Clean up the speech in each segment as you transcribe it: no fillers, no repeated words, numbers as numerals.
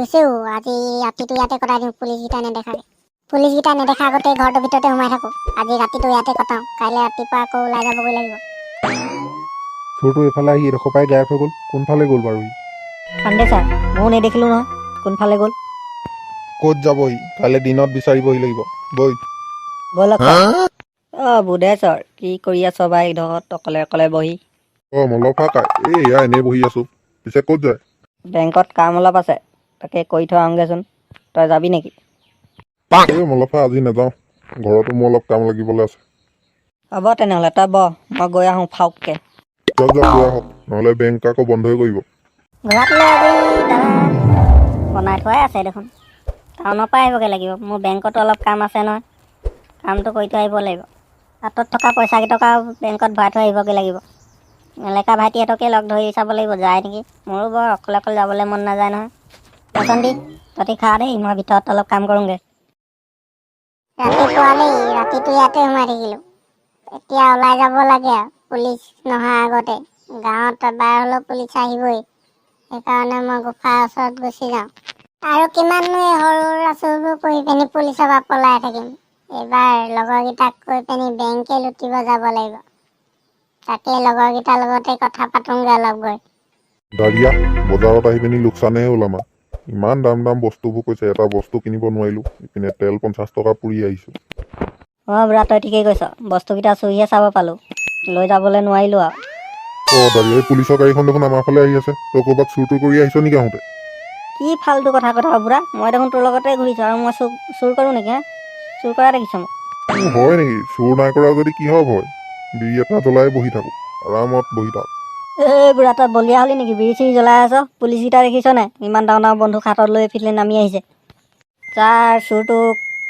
হৈছেও। আজি ৰাতিটো ইয়াতে কটাই দিওঁ পুলিচকেইটা নেদেখাকে। পুলিচকেইটা নেদেখা আগতে ঘৰটোৰ ভিতৰতে সোমাই থাকোঁ। আজি ৰাতিটো ইয়াতে কটাওঁ, কাইলৈ ৰাতিপুৱা আকৌ ওলাই যাবগৈ লাগিব। চোৰটো এইফালে আহি এইডোখৰ পৰাই গায়ব হৈ গ'ল। কোনফালে গ'ল বাৰু সি? পাণ্ডে ছাৰ, ময়ো নেদেখিলোঁ নহয়, কোনফালে গ'ল। ক'ত যাব সি? কাইলৈ দিনত বিচাৰিবহি লাগিব। বৈ। ব'লক ছাৰ। অ' বুধেশ্বৰ, কি কৰি আছ বা এইডোখৰত অকলে অকলে বহি? অ মলফা কাই, এই এয়া এনেই বহি আছো। পিছে ক'ত যায়? বেংকত কাম অলপ আছে, তাকে কৰি থৈ আহোঁগৈচোন। তই যাবি নেকি? এই মলফা, আজি নাযাওঁ। ঘৰতো মোৰ অলপ কাম লাগিবলৈ আছে। হ'ব তেনেহ'লে, তই বহ, মই গৈ আহোঁ ফাউককৈ। যাওক যাওক, গৈ আহক, নহ'লে বেংক আকৌ বন্ধই কৰিব। ঘোঁৰাটোলৈ আজি দানা বনাই থোৱাই আছে দেখোন। টাউনৰ পৰা আহিবগৈ লাগিব। মোৰ বেংকতো অলপ কাম আছে নহয়, কামটো কৰি থৈ আহিব লাগিব। হাতত থকা পইচা কেইটকা বেংকত ভৰাই থৈ আহিবগৈ লাগিব। এলেকা ভাইটিহঁতকে লগ ধৰি চাব লাগিব, যায় নেকি। মোৰো বৰ অকলে অকলে যাবলৈ মন নাযায় নহয়। বাচন্তি, তহঁতি খা দেই, মই ভিতৰত অলপ কাম কৰোঁগৈ। ৰাতিপুৱালেই ৰাতিটো ইয়াতে সোমাই থাকিলোঁ। এতিয়া ওলাই যাব লাগে আৰু পুলিচ নহাৰ আগতে। গাঁৱত এবাৰ হ'লেও পুলিচ আহিবই, সেইকাৰণে মই গোফাৰ ওচৰত গুচি যাওঁ। আৰু কিমাননো এই সৰু সুৰা চোৰবোৰ কৰি পিনি পুলিচৰ পৰা পলাই থাকিম? এইবাৰ লগৰকেইটাক কৈ পিনি বেংকে লুটিব যাব লাগিব। তাকে লগৰকেইটাৰ লগতে কথা পাতোঁগৈ অলপ গৈ। দাৰিয়া, বজাৰত আহি পিনি লোকচানহে হ'ল আমাৰ। ইমান দাম দাম বস্তুবোৰ কৈছে, এটা বস্তু কিনিব নোৱাৰিলো। ইপিনে তেল 50 টকা পুৰি আহিছো। অঁ বুঢ়া, তই ঠিকেই কৈছ। বস্তুকেইটা চুইহে চাব পালোঁ, লৈ যাবলৈ নোৱাৰিলোঁ আৰু। অ দাৰিয়া, এই পুলিচৰ গাড়ীখন দেখোন আমাৰ ফালে আহি আছে। তই ক'ৰবাত চুৰ তুৰ কৰি আহিছ নেকি আহোঁতে? কি ফাল্টু কথা কথা বুঢ়া! মই দেখোন তোৰ লগতে ঘূৰিছোঁ আৰু মই চুৰ চুৰ কৰোঁ নেকি? হা, চুৰ কৰা দেখিছ মোক? অ, হয় নেকি? চুৰ নাই কৰা যদি কিহৰ ভয়? বিড়ি এটা জ্বলাই বহি থাকোঁ, আৰামত বহি থাক। এই বুঢ়া, তই বলিয়া হ'লি নেকি? বিড়ি চিড়ি জ্বলাই আছ? পুলিচকেইটা দেখিছ নাই, ইমান ডাঙৰ ডাঙৰ বন্দুক হাতত লৈ এইফালে নামি আহিছে। ছাৰ, চোৰটো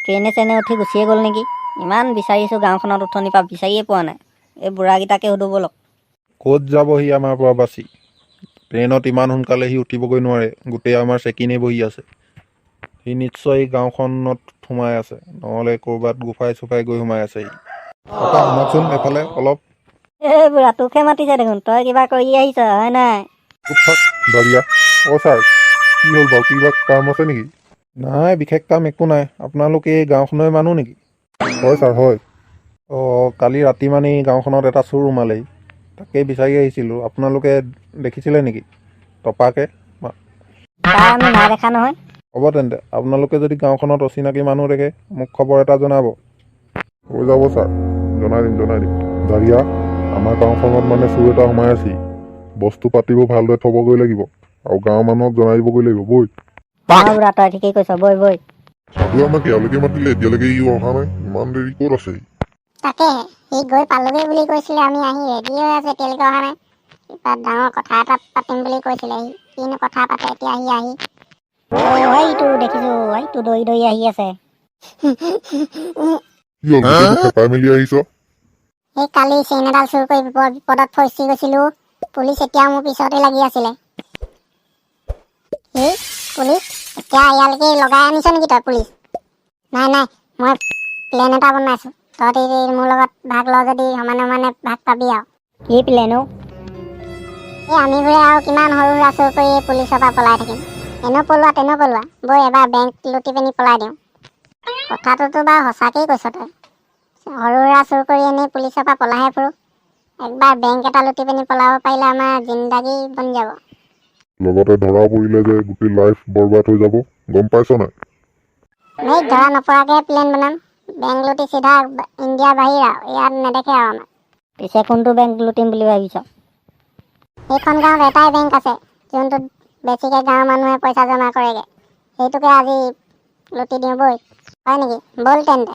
ট্ৰেইনে চেনে উঠি গুচিয়ে গ'ল নেকি? ইমান বিচাৰিছোঁ গাঁওখনত, উঠনিৰ পৰা বিচাৰিয়ে পোৱা নাই। এই বুঢ়াকেইটাকে সুধো ব'লক। ক'ত যাব সি আমাৰ পৰা বাচি? ট্ৰেইনত ইমান সোনকালে সি উঠিবগৈ নোৱাৰে। গোটেই আমাৰ চেকিনে বহি আছে। সি নিশ্চয় এই গাঁওখনত সোমাই আছে, নহ'লে ক'ৰবাত গুফাই চুফাই গৈ সোমাই আছে সি। ককা, শুনকচোন এফালে অলপ। এই বুঢ়া, তোকহে মাতিছে দেখোন। তই কিবা কৰি আহিছ হয় নাই? চুপ থাক দাৰিয়া। অ ছাৰ, কি হ'ল বাৰু? কিবা কাম আছে নেকি? নাই, বিশেষ কাম একো নাই। আপোনালোক এই গাঁওখনৰে মানুহ নেকি? হয় ছাৰ, হয়। অঁ, কালি ৰাতি মানে এই গাঁওখনত এটা চোৰ সোমালেহি, তাকেই বিচাৰি আহিছিলোঁ। আপোনালোকে দেখিছিলে নেকি টপাকে? ছাৰ, আমি নাই দেখা নহয়। হ'ব তেন্তে, আপোনালোকে যদি গাঁওখনত অচিনাকি মানুহ দেখে, মোক খবৰ এটা জনাব। হৈ যাব ছাৰ, জনাই দিম, জনাই দিম। দাৰিয়া, আমাৰ গাঁওখনত মানে চোৰ এটা সোমাই আছেহি। বস্তু পাতিবোৰ ভালদৰে থ'বগৈ লাগিব আৰু গাঁৱৰ মানুহক জনাই দিবগৈ লাগিব। বৈ। অঁ বুঢ়া, তই ঠিকেই কৈছ। বৈ বৈ। সাধু আমাক ইয়ালৈকে মাতিলে, এতিয়ালৈকে ই অহা নাই। ইমান দেৰি ক'ত আছে সি? তাকেহে, সি গৈ পালোগৈ বুলি কৈছিলে। আমি আহি ৰেডি হৈ আছো, এতিয়ালৈকে অহা নাই। কিবা ডাঙৰ কথা এটা পাতিম বুলি কৈছিলে সি। কিনো কথা পাতে এতিয়া সি আহি? অ' এইটো দেখিছোঁ, এইটো দৌৰি দৌৰি আহি আছে। কি হ'ল, গোটেইটো খেপাই মেলি আহিছ? সেই কালি চেইন এডাল চুৰ কৰি বৰ বিপদত ফচি গৈছিলো। পুলিচ এতিয়া মোৰ পিছতে লাগি আছিলে। এই পুলিচ এতিয়া ইয়ালৈকে লগাই আনিছ নেকি তই পুলিচ? নাই নাই, মই প্লেন এটা বনাইছো। তহঁতি মোৰ লগত ভাগ ল যদি সমানে সমানে ভাগ পাবি আৰু। কি প্লেন অ'? এই আমিবোৰে আৰু কিমান সৰু সুৰা চুৰ কৰি পুলিচৰ পৰা পলাই থাকিম? এনেও পলোৱা, তেনেও পলোৱা। বৈ, এবাৰ বেংক লুটি পিনি পলাই দিওঁ। কথাটোতো বাৰু সঁচাকেই কৈছ তই। সৰু সুৰা চুৰ কৰি এনেই পুলিচৰ পৰা পলাইহে ফুৰো। একবাৰ বেংক এটা লুটি পিনি পলাব পাৰিলে আমাৰ জিন্দাগী বনি যাব। লগতে ধৰা পৰিলে যে গোটেই লাইফ বৰবাদ হৈ যাব, গম পাইছ নাই? এই ধৰা নপৰাকে প্লেন বনাম। বেংক লুটি চিধা ইণ্ডিয়াৰ বাহিৰ আৰু ইয়াত নেদেখে আৰু আমাক। পিছে কোনটো বেংক লুটিম বুলি ভাবিছ? সেইখন গাঁৱত এটাই বেংক আছে, যোনটোত বেছিকে গাঁৱৰ মানুহে পইচা জমা কৰেগে। সেইটোকে আজি লুটি দিওঁ বৈ। হয় নেকি? ব'ল তেন্তে।